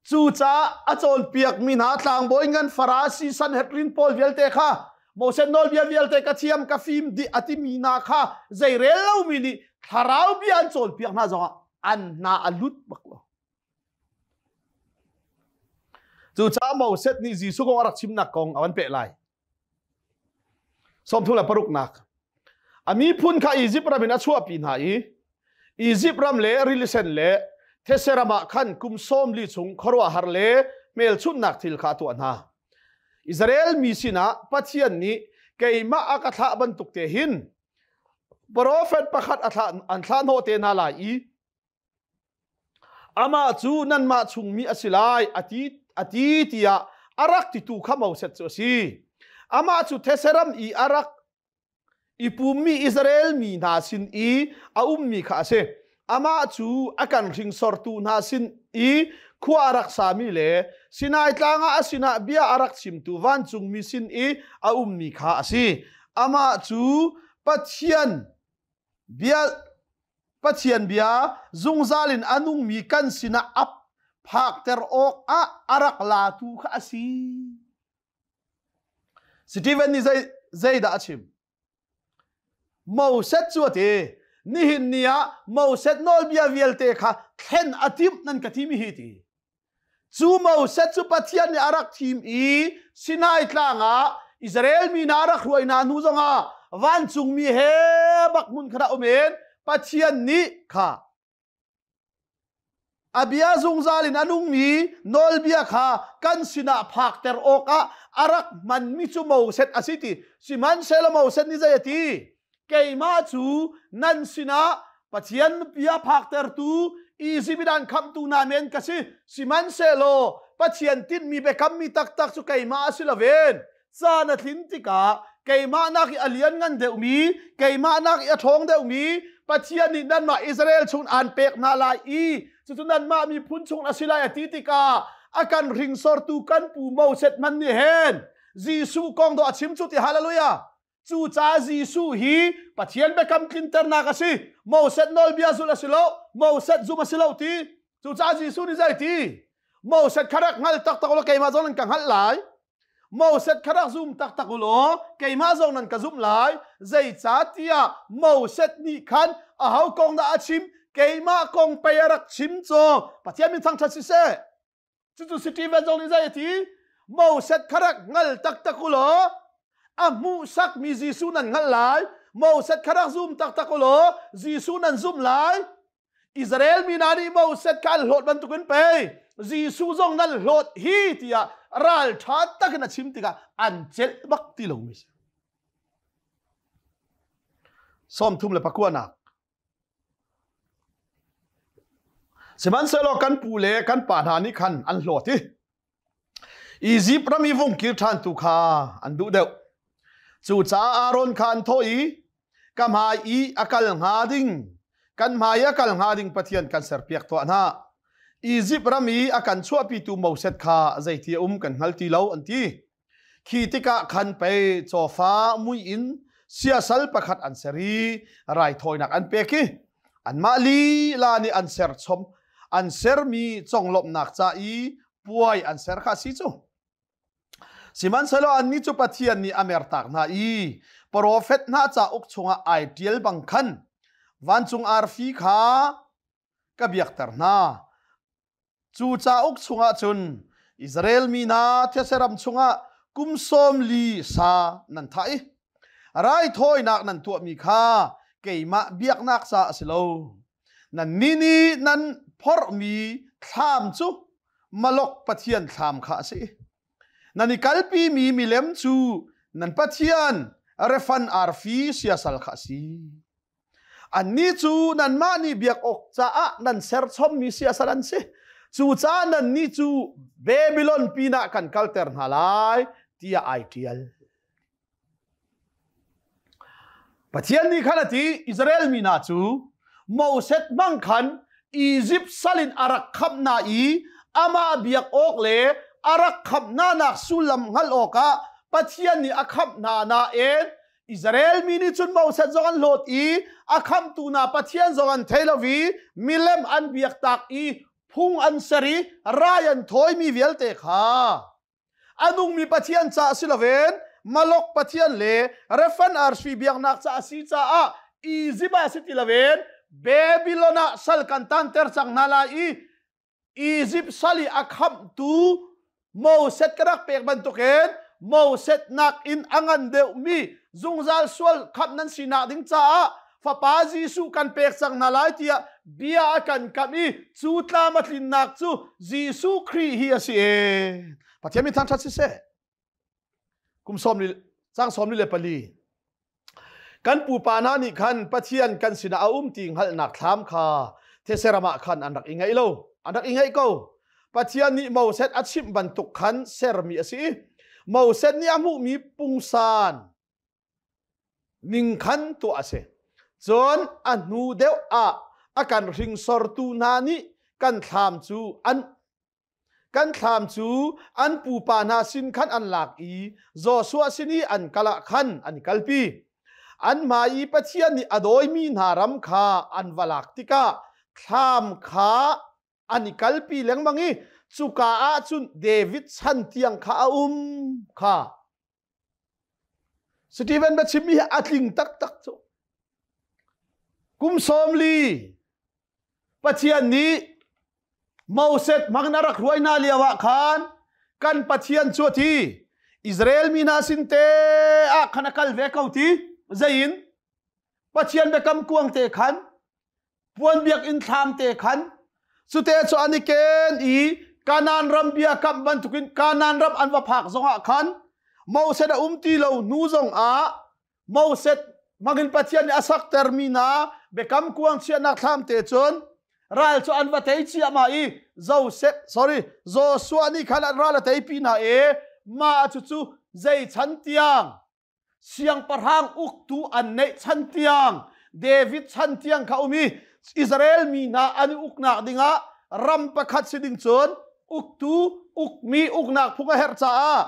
Cucaah a cawnpiakmi hna tlangbawi ngan Farasi Sanhedrin pawl vialte kha Moses nawlbia vialte ka thiam ka fim dih a timi hna kha zeirel lomi nih thlarau bia an cawnpiak hna zongah an hna a lut bak lo. Cucaah Moses nih Jesuh kong a rak chimnak kong a van peh lai. 36nak. A miphun kha Izipt ram in a chuahpi hna i Izipt ram le Rili Sen le thetse ram ah khan kum 40 chung khuaruahhar le hmelchunhnak thil kha a tuah hna. Israel mi sinah Pathian nih keimah a ka thlah bantuk te hin profet pakhat a thlah an thlah hnawh te hna lai i Amah cu nanmah chungmi a si lai a ti tiah a rak titu kha Moses cu a si. Amah cu thetse ram i a rak i pummi Israel mi hna sin i a ummi kha a si. Amah cu a kan hringsortu hna sin i khua a rak sami le Sinai tlang ah a sinah bia a rak chimtu vancungmi sin i a ummi kha a si. Amah cu Pathian bia Pathian bia zungzal in a nungmi kan sinah a phakter awk ah a rak latu kha a si. Stephen nih zeidah a chim? Moses cu a ti, nihin ni ah Moses nawlbia vialte kha thlen a timh nan ka timi hi ti. Cu Moses cu Pathian nih a rak thim i Sinai tlang ah Israel mi hna a rak hruai hna hnu zongah vancungmi he bak hmun khat ah um in Pathian nih kha a bia zungzal in a nungmi nawlbia kha kan sinah phakter awkah a rak hmanmi cu Moses a si ti. Sihmanhsehlaw Moses nih zei a ti? Keimah cu nan sinah Pathian bia phaktertu Izipt in an khamhtu hna men ka si. Sihmanhsehlaw Pathian tinhmi biakammi taktak cu keimah a si loin caan a tlin tikah keimah nak i a lianngan deuhmi, keimah nak i a ṭhawng deuhmi Pathian nih nanmah Israel chung aan pek hna lai i cucu nanmah miphun chung a si lai a ti tikah a kan hringsortu kan pu Moses hmanh nih hin Jesuh kong dawh a chim cu ti hallelujah. Cu ca Jesuh hi Pathian biakam tlinternak a si. Moses nawlbia zulh a si lo, Moses zum a si lo ti. Cu ca Jesuh nih zei ti? Moses kha rak hngal taktak law keimah zong nan ka hngalh lai. Moses kha rak zum taktak u law keimah zong nan ka zumh lai. Zeicahtiah Moses nih khan aho kong dah a chim? Keimah kong pei a rak chim cu. Pathian min thangṭhat siseh. Cucu Stephen zong nih zei a ti? Moses kha rak hngal taktak u law a hmuhsakmi Jesuh nan hngalh lai. Moses kha rak zum taktak u law Jesuh nan zumh lai. Israel mi hna nih Moses kha an hlawt bantukin pei Jesuh zong nan hlawt hi tiah ralṭha takin a chim tikah an celh bak ti lomi si. 39. Sihmanhsehlaw kan pu le kan pa hna nih khan an hlawt i Izipt ram i vung kir ṭhan tu kha an duh deuh. Cucaah Aaron kha an thawh i, Ka hmai i a kal hnga ding, kan hmai i a kal hnga ding Pathian kan serpiak tuah hna. Izipt ram i a kan chuahpitu Moses kha zeiti a um kan hngal ti lo, an ti. Khi tikah khan pei cawfa mui in siasal pakhat an ser i raithawinak an pek i anmah lila nih an serchom an sermi conglawmhnak ca i puai an ser kha a si cu. Sihmanhsehlaw annih cu Pathian nih a mertak hna i profet hna cauk chungah ai ṭial bang khan vancung arfi kha ka biakter hna. Cu cauk chungah cun Israel mi hna thetse ram chungah kum 40 sa nan thah i raithawinak nan tuahmi kha keimah biaknak ca a si lo. Nannih nih nan phorhmi thlam cu Malok pathian thlam kha a si. Nan i kalpimi milem cu nan pathian Refan arfi siasal kha a si. Annih cu nanmah nih biak awk caah nan serchommi siasal an si. Cucaah nannih cu Babylon pinah kan kalter hna lai tiah ai ṭial. Pathian nih khan a ti, Israel mi hna cu Moses hmang khan Izipt sal in a rak khamh hna i amah biak awk le a rak khamh hna nak sullam hngalh awkah Pathian nih a khamh hna nain Israel mi nih cun Moses zong an hlawt i a khamhtu hna Pathian zong an thei lo i milem an biaktak i phung an ser i rai an thawimi vialte kha a nungmi Pathian ca si loin Malok Pathian le Refan arfi biaknak ca a si caah Izipt ah si ti loin Babylon ah sal kan tanter cang hna lai i Izipt sal i a khamhtu Moses ka rak pek bantukin Moses nakin a ngan deuhmi zungzal sual khamh nan sinak ding caah fapa Jesuh kan pek cang hna lai tiah bia a kan kamh i cu tlam a tlinnak cu Jesuh Khrih hi a si e. Pathian min thangṭhat siseh. Kum sawm li cang 44. Kan pupa hna nih khan Pathian kan sinah a um ti hngalhnak thlam kha Theseram ah khan an rak i ngaih lo. An rak i ngaih ko. Pathian nih Moses a chimh bantuk khan sermi a si i Moses nih a hmuhmi pungsan ning khan tuah a si. Cun a hnu deuh ah a kan hringsortu hna nih kan thlam cu an Kan thlam cu an pupa hna sin khan an lak i Joshua sin i an kal ah khan an i kalpi. An hmai i Pathian nih a dawimi hna ram kha an va lak tikah thlam kha an i kalpi lengmang i cuka ah cun David chan tiang kha a um kha. Stephen biachimmi hi a tling taktak cu. Kum 40 Pathian nih Moses hmang na rak hruai hna lio ah khan kan Pathian cu a thi. Israel mi hna sin te ah khan a kal ve ko ti. Zeiin? Pathian biakam kuang te khan, puan biakinn thlam te khan, cute cu an i ken i Kanaan ram biakam bantukin Kanaan ram an va phak zongah khan Moses a um ti lo hnu zongah Moses hmangin Pathian nih a saktermi hna biakam kuang chiahnak thlam te cun ral cu an va tei ciahmah i Joseph sorry Joshua nih khan an ral a teipi hna i mah cucu zei chan tiang siangpahrang uktu an neih chan tiang David chan tiang kha um i Israel mi hna an i uknak dingah ram pakhat si ding cun uktu ukmi uknak phung a herh caah.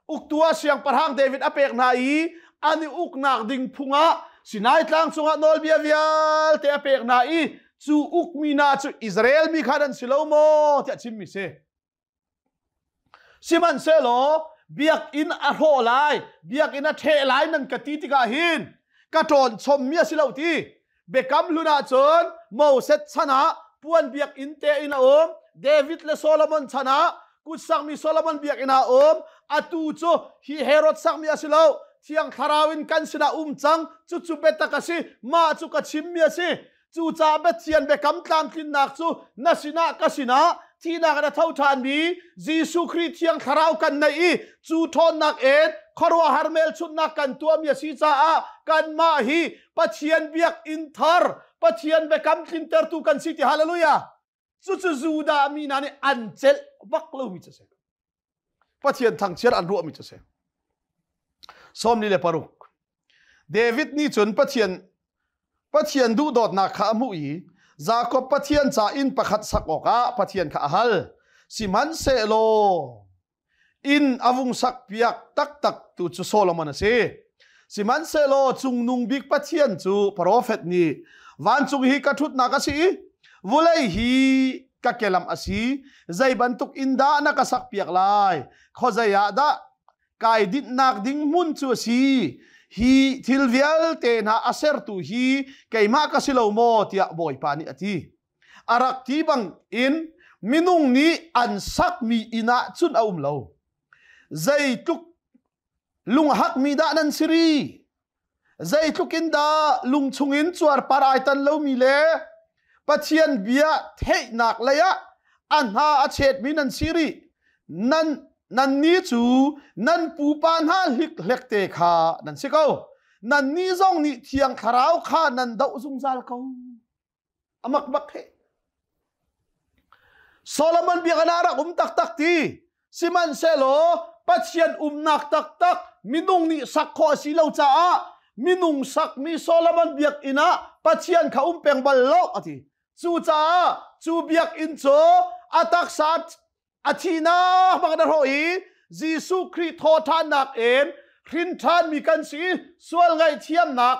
Uktu ah siangpahrang David a pek hna i an i uknak ding phung ah Sinai tlang cungah nawlbia vialte a pek hna i cu ukmi hna cu Israel mi kha nan si lo maw tiah chimmi si. Sihmanhsehlaw biakinn a hrawh lai, biakinn a ṭheh lai nan ka ti tikah hin ka ṭawn chommi a si lo ti. Biakam hlun ah cun Moses chan ah puan biakinn te in a um, David le Solomon chan ah kutsakmi Solomon biakinn ah a um. Atu cu hi Herod sakmi a si lo, Thiang Thlarau in kan sinah um cang. Cucu biatak a si. Mah cu ka chimmi a si. Cucaah Pathian biakam tlamtlinnak cu na sinah ka sinah thihnak in a tho ṭhanmi Jesuh Khrih Thiang Thlarau kan neih i cu ṭhawnnak in khuaruahhar hmelchunhnak kan tuahmi a si caah kanmah hi Pathian biakinn thar Pathian biakam tlintertu kan si ti hallelujah. Cucu Judah mi hna nih an celh bak lomi cu a si. Pathian thangchiat an ruahmi cu a si. 46 David nih cun Pathian Pathian duhdawtnak kha a hmuh i Jakob Pathian ca inn pakhat sak awkah Pathian kha a hal. Sihmanhsehlaw inn a vung sak piak taktak tu cu Solomon a si. Sihmanhsehlaw cungnung bik Pathian cu profet nih vancung hi ka ṭhutnak a si i vulei hi ka kelam a si. Zei bantuk inn dah na ka sak piak lai? Khuazei ah dah kai dinhnak ding hmun cu a si? Hi thil vialte hna a sertu hi keimah ka si lo maw? tiah Bawipa nih a ti. A rak ti bang in minung nih an sakmi inn ah cun a um lo. Zeitluk lunghakmi dah nan si ri? Zeitluk in dah lung chungin cuarpar ai tan lomi le Pathian bia theihnak lei ah a hna a chetmi nan si rih. Nan nannih cu nan pupa hna hlikhlek kha nan si ko. Nannih zong nih Thiang Thlarau kha nan doh zungzal ko. Amak bak he. Solomon biakinn ah rak um taktak ti. Sihmanhsehlaw Pathian umnak taktak minung nih sak khawh a si lo caah minung sakmi Solomon biakinn ah Pathian kha um peng bal lo a ti. Cucaah cu biakinn cu a taksa a thihnak bang in a hrawh i Jesuh Khrih thawhṭhannak in hrin ṭhanmi kan si i sual ngaihthiamnak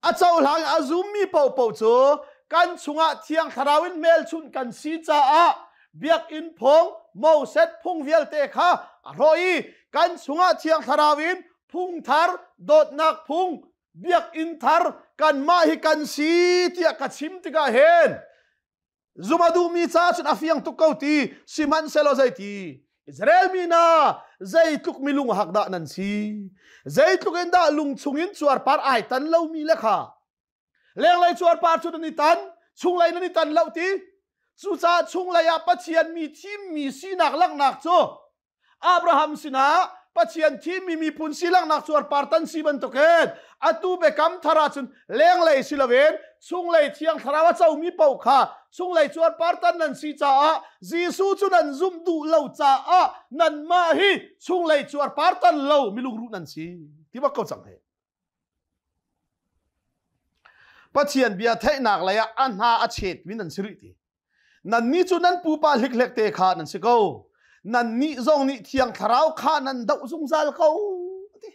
a cohlang a zummi paohpaoh cu kan chungah Thiang Thlarau in hmelchunh kan si caah biakinn phung Moses phung vialte kha a hrawh i kan chungah Thiang Thlarau in phung thar dawtnak phung biakinn thar kanmah hi kan si tiah ka chim tikah hin Zum a duhmi ca cun a fiang tuk ko ti sihmanhsehlaw zeiti Israel mi hna zeitluk milung hak dah nan si zeitluk in dah lung chungin cuarpar ai tan lomi le kha lenglei cuarpar cu nan i tan chunglei nan i tan lo ti cucaah chunglei ah Pathian mi thimmi sinak langhnak cu Abraham sinah Pathian thimmi miphun si langhnak cuarpar tan si bantukin atu biakam thar ahcun lenglei si loin chunglei thiang thlarau a comi paoh kha chunglei cuarpar tan nan si caah Jesuh cu nan zumh duh lo caah nanmah hi chunglei cuarpar tan lo milungruh nan si ti bak ko cang he. Pathian bia theihnak lei ah a hna a chetmi nan si rih ti. Nannih cu nan pupa hlikhlek te kha nan si ko. Nannih zong nih Thiang Thlarau kha nan doh zungzal ko. Ti.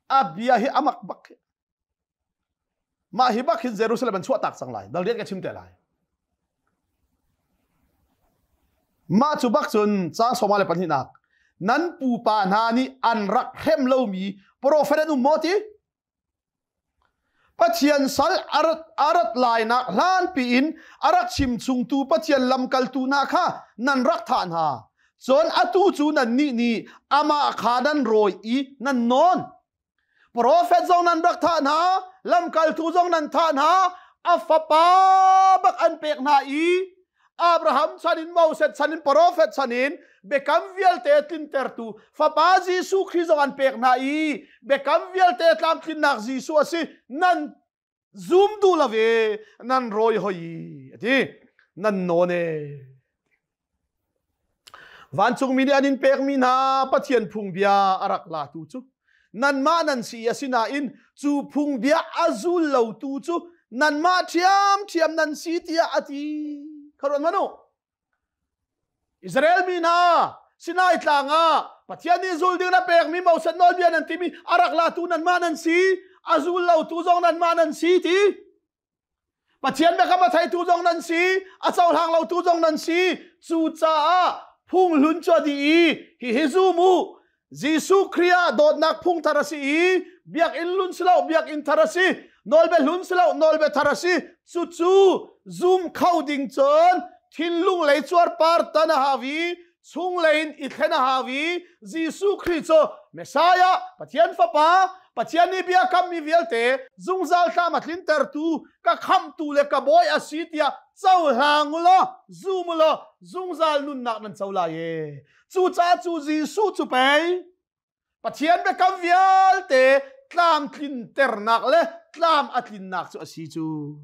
A bia hi amak bak. Mah hi bak hin Jerusalem an chuah tak cang lai. Dal rian ka chim te lai. Mah cu bak cun caang sawma le pahnihnak nan pupa hna nih an rak hrem lomi profet an um maw ti? Pathian sal a rat lainak hlanpi in a rak chim chungtu Pathian lamkaltu hna kha nan rak thah hna. Cun atu cu nannih nih amah kha nan rawi i nan nawn. Profet zong nan rak thah hna, lamkaltu zong nan thah hna, a fapa bak an pek hna i Abraham chan in Moses chan in profet chan in biakam vialte tlintertu fapa Jesuh Khrih zong an pek hna i biakam vialte tlamtlinnak Jesuh a si nan zum duh lo ve nan rawi hoi a ti nan nawn e vancungmi nih an in pekmi hna Pathian phungbia a rak latu cu nanmah nan si asinain cu phungbia a zul lotu cu nanmah ṭhiamṭhiam nan si tiah a ti kha ruat hmanh u Israel mi hna. Sinai tlang ah Pathian nih zul ding na pekmi Moses nawlbia nan timi a rak latu nanmah nan si, a zul lotu zong nanmah nan si ti. Pathian biakam a theitu zong nan si, a cohlang lotu zong nan si. Cucaah phung hlun cu a dih i hihi zum u. Jesuh Khrih ah dawtnak phung thar a si i biakinn hlun si lo biakinn thar a si, nawlbia hlun si lo nawlbia thar a si. Cucu zum kho ding cun thinlung lei cuarpar tan a hau i chunglei in i thlen a hau i Jesuh Khrih cu Messiah Pathian Fapa Pathian nih bia kammi vialte zungzal tlam a tlintertu ka khamhtu le ka bawi a si tiah cohlang u law zum u law zungzal nunnak nan co lai e. Cucaah cu Jesuh cu pei Pathian biakam vialte tlamtlinternak le tlam a tlinnak cu a si cu.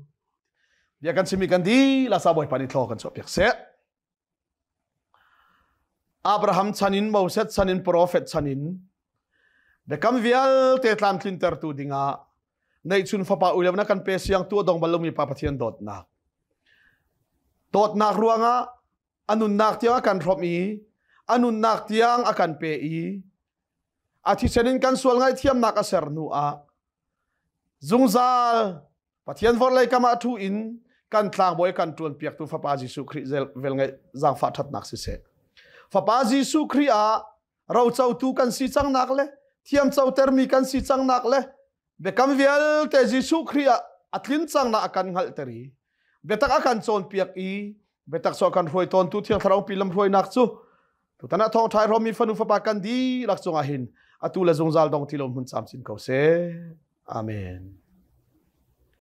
Bia kan chimmi kan dihlak sa Bawipa nih thlaw kan chuahpiak seh. Abraham chan in Moses chan in profet chan in biakam vialte tlamtlintertu dingah neihchun fapa uilo na kan pe siang tu dong bal lomi pa Pathian dawtnak dawtnak ruangah a nunnak tiang a kan hrawmh i a nunnak tiang a kan pe i a thisen in kan sual ngaihthiamnak a ser hnu ah zungzal Pathian vorlei kam ah ṭhu in kan tlangbawi kan ṭuan piaktu Fapa Jesuh Khrih velngeih zaangfah ṭhatnak siseh. Fapa Jesuh Khrih ah rocotu kan si cangnak le thiamcotermi kan si cangnak le biakam vialte Jesuh Khrih ah a tlin cangnak a kan hngalhter i biatak a kan cawnpiak i biatak cu a kan hruai tawntu Thiang Thlarau pi lamhruainak cu tutan ah thawngṭha i hrawmmi fanu fapa kan dihlak cungah hin atu le zungzal dong ti lo hmun camcin ko seh. Amen.